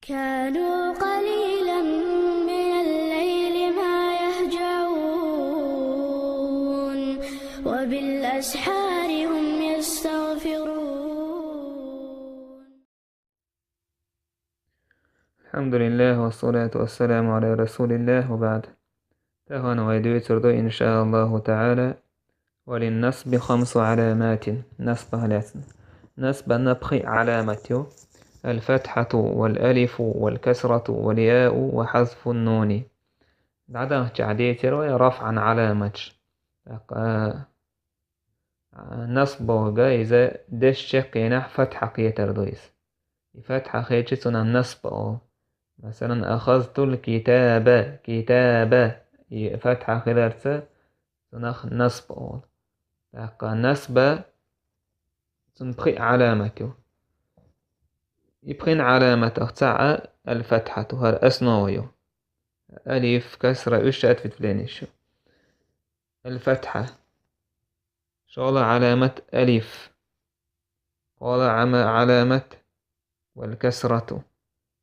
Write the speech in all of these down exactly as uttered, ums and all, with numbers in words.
كانوا قليلا من الليل ما يهجعون، وبالأسحار هم يستغفرون. الحمد لله والصلاة والسلام على رسول الله وبعد. Тахана вай дуьйцур ду, иншааллаху та'ала, وللنصب خمس علامات. Насбах лаьцна. Насбана пхи Ӏаламат ю: الفتحة والألف والكسرة والياء وحذف النون. ДӀадахча дийцар вай рафӀан Ӏаламаташ. ТӀаккха, а, насб бохург иза дешча чаккхенахь фатхьа кхетар ду иза. И фатхьа хетча цунах насб олу. Масалан, أخذت الكتاب, китаба. И фатхьа хиларца цунах насб олу. ТӀаккха насба цунна пхи Ӏаламат ю. И пхин Ӏаламатах цхьаъ аль-фатхьату, хӀара основа ю. Алиф, касра, уьш ответвленеш ю. Аль-фатхьа. ШолгӀа Ӏаламат алиф. КхоалгӀа Ӏама-, Ӏаламат валь-касрату.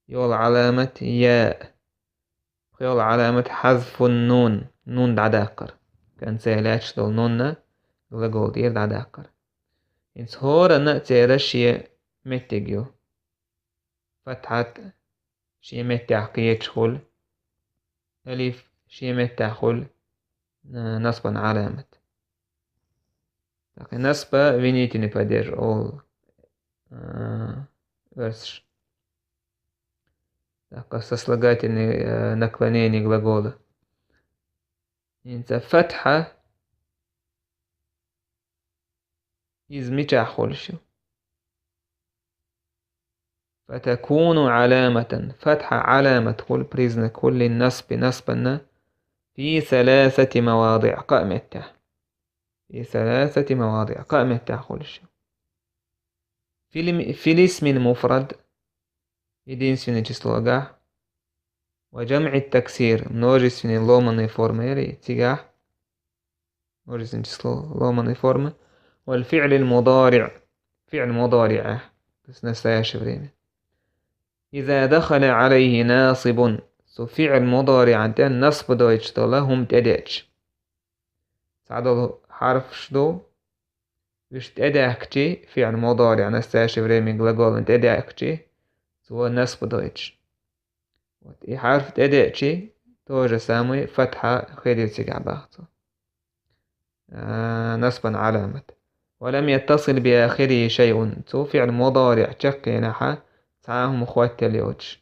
ЙолгӀа Ӏаламат яъ. ПхоьалгӀа Ӏаламат хьазфун нун. Нун дӀадаккхар. Конце лаьтташ долу нунна глагол тӀера дӀадаккхар. ХӀинца хӀоранна а церан шен меттиг ю. Фатхьат шен меттехь кхеташ хуьлу, алиф шен меттехь хуьлу, а, насбан Ӏаламат. ТӀаккха насба винительный падеж олу, а, оьрсаша. ТӀаккха сослагательный, а, наклонение глагола. ХӀинца фатхьа иза мичахь хуьлуш ю? فتكون علامة. Фатхьа Ӏаламат хуьлу, признак хуьлу, лин насби, насбанна, في ثلاثة مواضع, кхаа меттехь. في ثلاثة مواضع, кхаа меттехь хуьлуш ю. في الم-, في الاسم المفرد, единственное число агахь, وجمع التكسير, множественный ломаный форма яри, цигахь, множественное число ломаный формы, والفعل المضارع, фиъл мударигӀехь, то есть настоящее время. إذا دخل عليه ناصب, цу фиъл мударигӀан тӀе насб дойтуш долу хӀума тӀедеъча. Цхьадолу хьарфаш ду, уьш тӀедаьхкичи, фиъл мударигӀ, настоящее время глаголан тӀедаьхкичи, цо насб дойтуш. Вот, и хьарф тӀедеъчи, то же самое фатхьа хир ю цигахь боху цо. А, насбан Ӏаламат. ولم يتصل بآخره شيء. Цу фиъл мударигӀ чаккхенахь цхьа а хӀума хоттаелла йоцуш.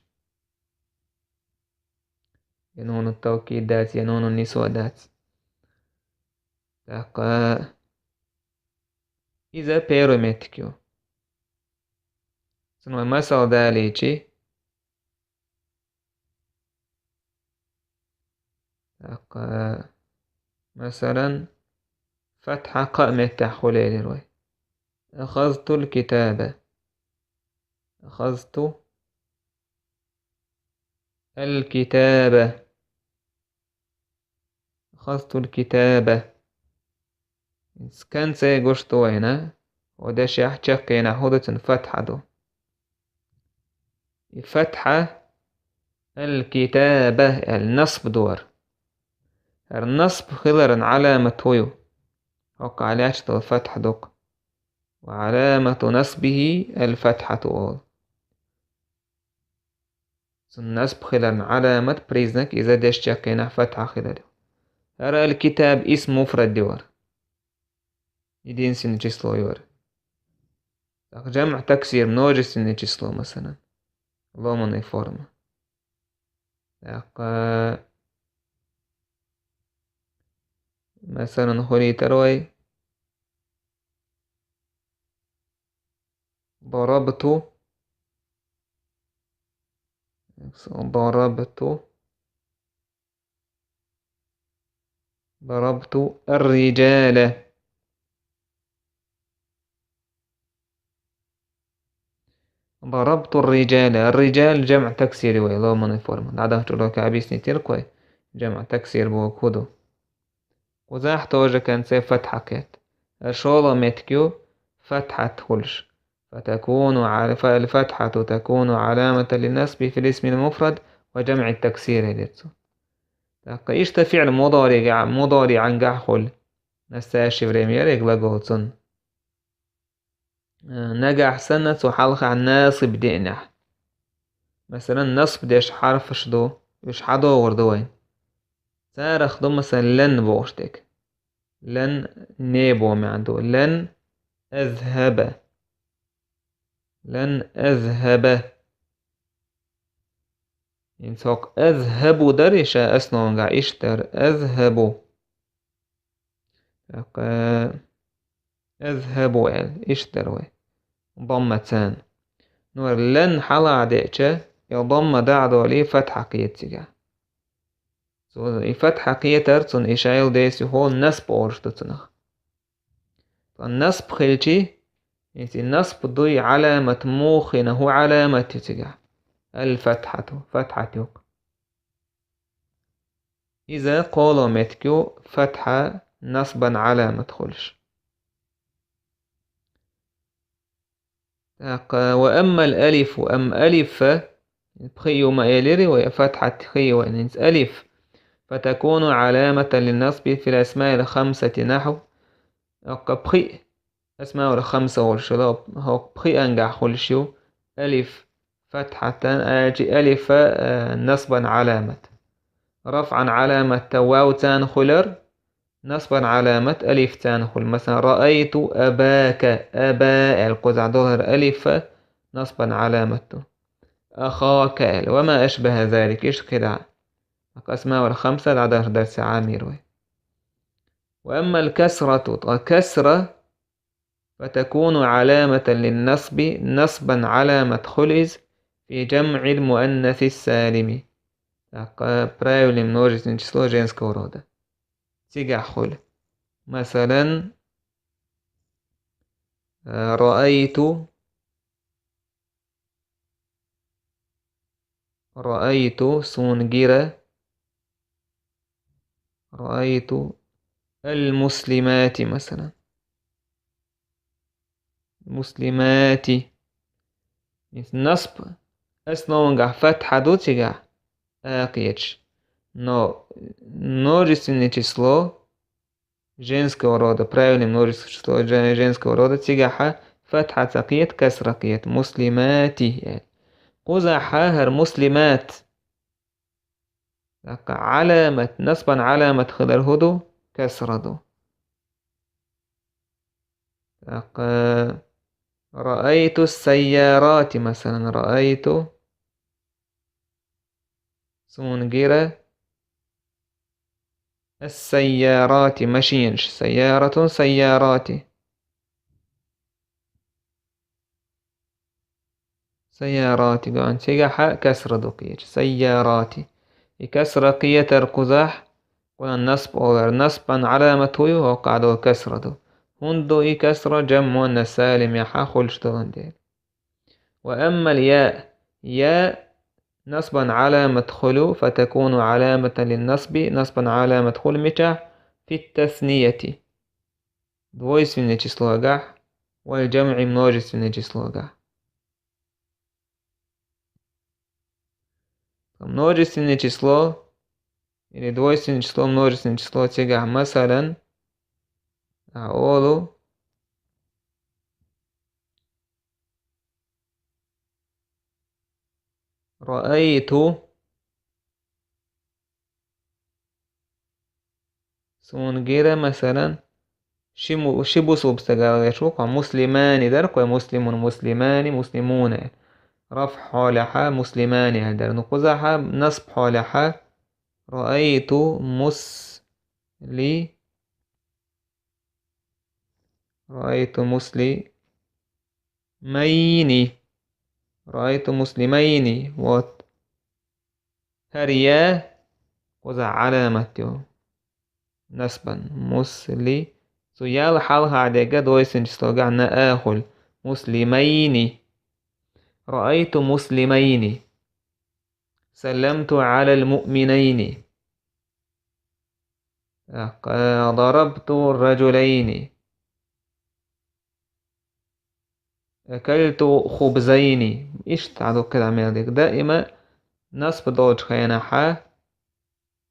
Я нуну тавкид дац, я нуну нисва дац. ТӀаккха иза первый меттиг ю. Цунна вай масал далийчи, тӀаккха, масалан, фатхьа кхаа меттехь хуьлу элира вай. أخذت الكتاب. أخذت الكتاب. أخذت الكتاب. Конце гуш ду вайна, хӀокху дешехь чаккхенахь хӀун ду, цунна фатхьа ду. И фатхьа аль-китаба аьлла насб ду хӀара. ХӀара насб хиларан Ӏаламат хӀун ю? ХӀокху Ӏалаьча долу фатхьа ду-кх. وعلامة نصبه الفتحة олу. Цунна насб хиларан Ӏаламат, признак, иза дешчаккхенахь фатхьа хилар ю. ХӀара аль-китаб исм муфрад ю хӀара. Единственное число ю хӀара. ТӀаккха жамъ таксир, множественное число, масалан. Ломаная форма. ТӀаккха, масалан, хуьлийтар вай. ضربت. ضربت. ضربت الرجال. ضربت الرجال. الرجال جمع تكسير вай, ломаная форма. ДӀадахча уроке объяснить дира вай, جمع تكسير бохург хӀун ду. Кхузахь тоже конце фатхьа кхетта. ШолгӀа меттиг ю фатхьат хуьлуш. فتكون ع-، فالفتحة تكون علامة للنصب في الاسم المفرد وجمع التكسير, аьлар цо. ТӀаккха иштта фиӀл мудариӀа-, мудариӀангахь хуьлу, настоящее время яра и глагол цунна. Э, нагахь санна цо хьалхахь насиб деанехь. Масалан, насб деш хьарфаш ду, уьш хьадогӀур ду вайн. Царах ду, масалан, лан бохуш дерг. Лан небо маьӀна ду. Лан азхаба. Лан азхаба. ХӀинца хӀокху азхабу дара и ша основангахь, иштта дара. Азхабу. ТӀаккха азхабу аьлла, иштта дара вай. Дамма царна. Ну, лан хьалха деъча, и дамма дӀа а долий, фатхьа кхета цигахь. Цо и фатхьа кхетар цунна, и шайла десихо насб олуш ду цунах. Ткъа насб хилчий, иза и насб дуй Ӏаламат муха йина, хӀун Ӏаламат ю цигахь? Ал-фатхьату, фатхьат ю-кх. Иза кхоло меттиг ю, фатхьа насбан Ӏаламат хуьлуш. ТӀаккха, ва аммал алифу, амма алифа, пхиъ ю ма элира вай, фатхьат хи ю вай, хӀинца алиф. Фатакуну Ӏаламатан линнасби фил асмаил хамсати нахьу. ТӀаккха пхиъ, асмаул хамса волуш йолу, хӀокху пхиъангахь хуьлуш ю алиф, фатхьатан, аьлчи алифа, а, насбан Ӏаламат. РафӀан Ӏаламат вав царна хуьлар, насбан Ӏаламат алиф царна хуьлу. Масалан, раайту абака, аба аьлла кхузахь долу хӀара алифа насбан Ӏаламат ду. Ахака аьлла, ва ма ашбаха залик, иштта кхидӀа. Асмаул хамса дӀадахар дарсе Ӏамийра вай. Ва аммал касрату, ткъа касра, фатакуну Ӏаламатан линнасби, насбан Ӏаламат хуьлу иза, фи жамъил муаннасис салими. ТӀаккха правильное множественное число женского рода. Цигахь хуьлу. Масалан, э, раайту, раайту, суна гира, раайту ал-муслимати, масалан. Муслимати. Иза насб, основангахь фатхьа ду цигахь, а кхеташ. Но множественное число женского рода, правильное множественное число же-, женского рода, цигахьа фатхьа ца кхета, касра кхета, муслимати аьлла. Кхузахьа хӀара муслимат. ТӀаккха Ӏаламат, насбан Ӏаламат хилар хӀун ду? Касра ду. ТӀаккха раайту сайярати, масалан, раайту, суна гира, ас-сайярати, машинаш, сайяратун, сайярати. Сайярати, ган цигахьа касра ду кхеташ. Сайярати. И касра кхетар кхузахь, кхунна насб олар. Насбан Ӏаламат хӀун ю, хӀокхахь долу касра ду. ХӀунда ду и касра? Жамъ муаннас салимехьа хуьлуш долун дела. Ва аммал я, я насбан Ӏаламат хуьлу, фатакуну Ӏаламатан линнасби, насбан Ӏаламат хуьлу мичахь? Фит таснияти. Двойственное числогахь, вал жамъи, множественное числогахь. Множественное число или двойственное число, множественное число цигахь, масалан, а, олу, раайту, суна гира, масалан, ши му-, ши бусулба стаг аьлла гӀерташ ву, кхо муслимани дара, кхо муслимун, муслимани, муслимуна. Рафъ хьолехьа муслимани аьлла дара. Ну, кхузахьа насб хьолехьа раайту мусли-, раайту муслимайни. Раайту муслимайни. Вот. ХӀара я кхуза Ӏаламат ю. Насбан. Мусли. Цу ял хьалха дерг двойственное числогахь на а хуьлу. Муслимайни. Раайту муслимайни. Салламту Ӏалал муъминайни. ТӀаккха дарабту ражулайни. أكلت خبزين. Иштта дуккха мел дика. Даима насб долчу хенахь,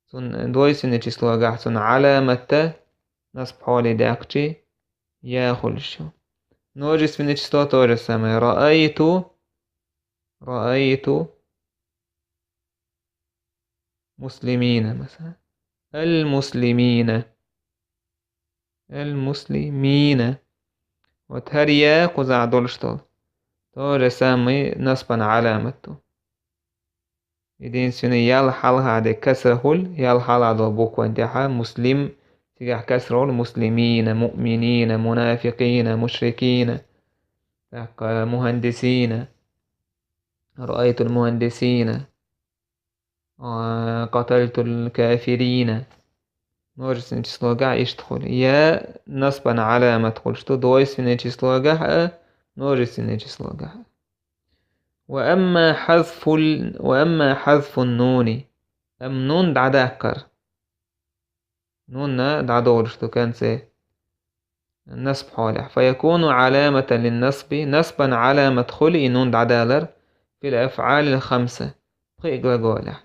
цуьнан двойственный числогахь цуьнан Ӏаламат а насб хьоле даьккхича я хуьлуш ю. Множественное число то же самое. رأيت، رأيت مسلمين, масала. المسلمين. المسلمين. Вот хӀара я кхузахь долуш долу то же самое насбан Ӏаламат ду. Единственное, ял хьалха де касра хуьлу, ял хьалха долу букван тӀехь муслим, цигахь касра хуьлу: مسلمين، مؤمنين، منافقين، مشركين, тӀаккха مهندسين. رأيت المهندسين. А, قتلت الكافرين. Множественное числогахь иштта хуьлу. Я насбан Ӏаламат хуьлуш ду, двойственное числогахь а, множественное числогахь а. وأما حذف ال-، وأما حذف النون. Амма нун дӀадаккхар. Нун дӀадолуш ду конце насб хьолехь. فيكون علامة للنصب, насбан Ӏаламат хуьлу и нун дӀадалар, في الأفعال الخمسة, пхи глаголехь.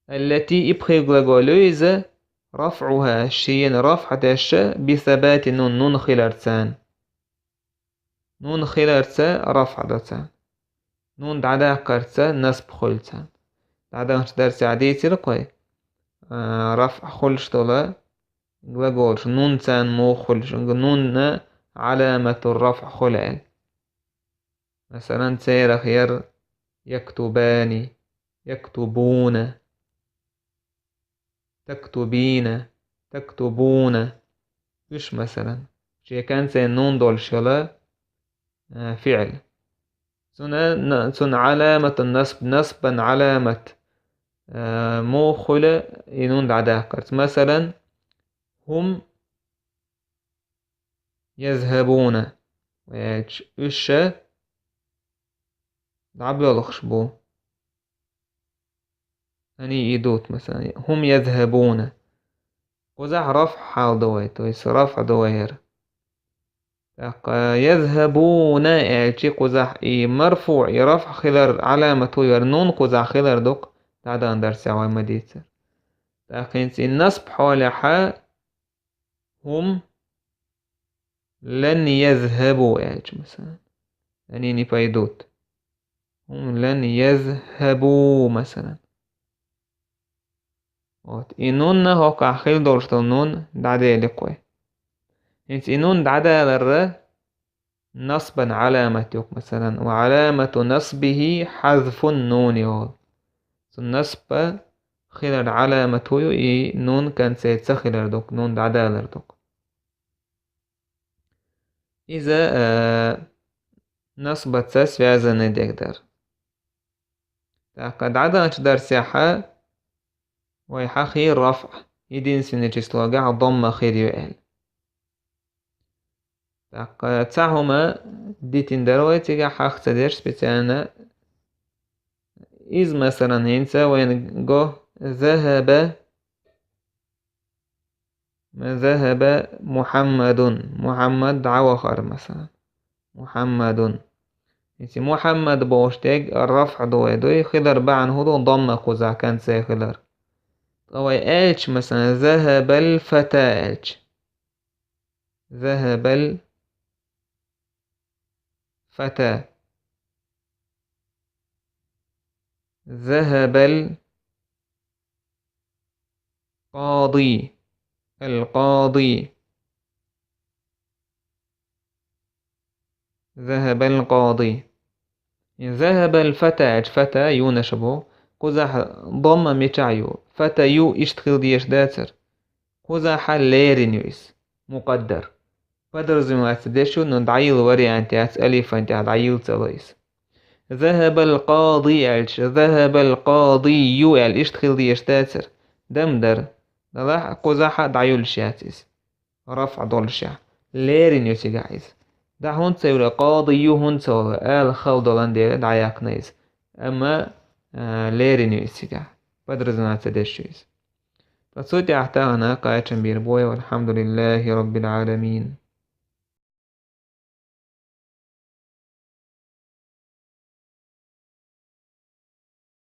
التي, и пхи глагол ю иза, رفعها, шена рафӀ деш, بثبات النون, нун хиларца. Нун хиларца рафӀ до царна. Нун дӀадаккхарца насб хуьлу царна. ДӀадаханчу дарсехь дийцира кхой, а, рафӀ хуьлуш долу глаголаш нунца муха хуьлуш, нунна Ӏаламатур рафӀ хуьлу аьлла. Масалан, церах яра يكتبان، يكتبون. تكتبين، تكتبون. Уьш, масалан, шен конце нун долуш йолу, а, фиӀл. Цуьнан, цуьнан Ӏаламатун насб, насбан Ӏаламат, а, муха хуьлу и нун дӀадаккхарца. Масалан, هم يذهبون. Ваьлча, уьш дӀабоьлхуш бу. Они идут, масалан. هم يذهبون. Кхузахь рафӀ хьал ду вай, то есть рафӀ ду вай хӀара. ТӀаккха يذهبون аьлчи кхузахь и марфуӀ, и рафӀ хилар Ӏаламат ву яра нун кхузахь хилар ду-кх, дӀадаханчу дарсехь вай ма дийцара. ТӀаккха хӀинца и насб хьолехь هم لن يذهبوا аьлча, масалан. Они не пойдут. هم لن يذهبوا, масалан. Вот. И нунна хӀокхахь хила долуш долу нун дӀаделира кхой. ХӀинца и нун дӀадаларра насбан Ӏаламат ю-кх, масалан, وعلامة نصبه حذف النون йолу. Цу насба хилар Ӏаламат ву ю и нун конце ца хилар ду-кх, нун дӀадалар ду-кх. Иза, э, насбаца связанный дерг дара. ТӀаккха дӀадаханчу дарсехь вай хьахийра рафӀ, единственное числогахь домма хир ю аьлла. ТӀаккха цхьа хӀума дитина дара вай цигахь хьах ца деш специально. Иза, масалан, хӀинца вайна го ذهب ذهب محمد. Мухьаммад дӀавахара, масалан. محمد. Иза Мухьаммад бохуш дерг рафӀ ду вай дуй, хилар бахьана хӀун ду, домма кхузахь конце хилар. Ткъа вай аьлча, масалан, ذهب الفتى аьлча. ذهب الفتى. ذهب القاضي. القاضي. ذهب القاضي. ذهب الفتى, фата юнаш бу. Кхузахь домма мичахь ю? Фата ю иштта хила дезаш дацара. Кхузахь лерина ю иза. Мукъаддар. Подразумеваться деш ю, но дӀайилла вариант яц, алифан тӀехь дӀайилла ца ло иза. ذهب القاضي аьлча, ذهب القاضي аьлла иштта хила дезаш дацара. Дам дара. Далахь кхузахь дӀайуьллуш яц иза. РафӀ доллушехь. Лерина ю цигахь иза. ДӀа хӀунда ца юьллу, къади ю хӀунда ца волу, ала хала долан дела дӀаяьккхина иза. Амма, а, лерина ю иза цигахь. Подразумеваться деш ю иза. Ткъа цу тӀехь тахана кхачам бийр бой, والحمد لله رب العالمين.